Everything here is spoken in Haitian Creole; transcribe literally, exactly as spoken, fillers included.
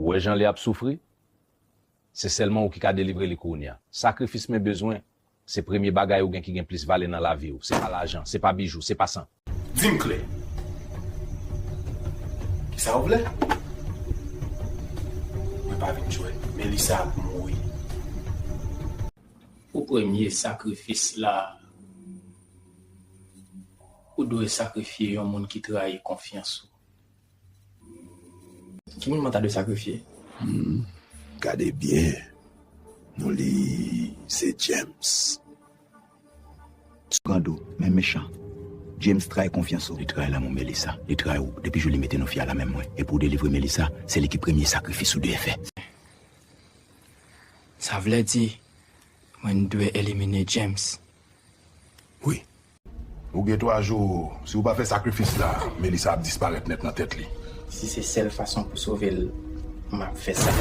Ou wè jan li ap soufri? Se sèlman ou ki ka delivre li kounye a. Sakrifis men bezwen, se premye bagay ou gen ki gen plis valè nan lavi w. Se pa lajan, se pa bijou, se pa san. Di m klè. Kisa w vle? Mwen pa vin jwe. Melissa ap mouri. Pou premye sakrifis la, ou dwe sakrifye yon moun ki trayi konfyans ou. Ki moun mwen ta dwe sakrifye? Hmm, gade byen. Non li se James. Grandou, men mechan. James trayi konfyans ou. Li trayi lanmou Melissa. Li trayi ou. Depi jou li mete nan fi a la men mwen. E pou w delivre Melissa, se li ki premye sakrifis ou dwe fè. Sa vle di, mwen dwe elimine James. Wi. Ou gen twa jou, si w pa fè sakrifis la, Melissa ap disparèt nèt nan tèt li. Si se sèl fason pou sove l, m ap fè sa.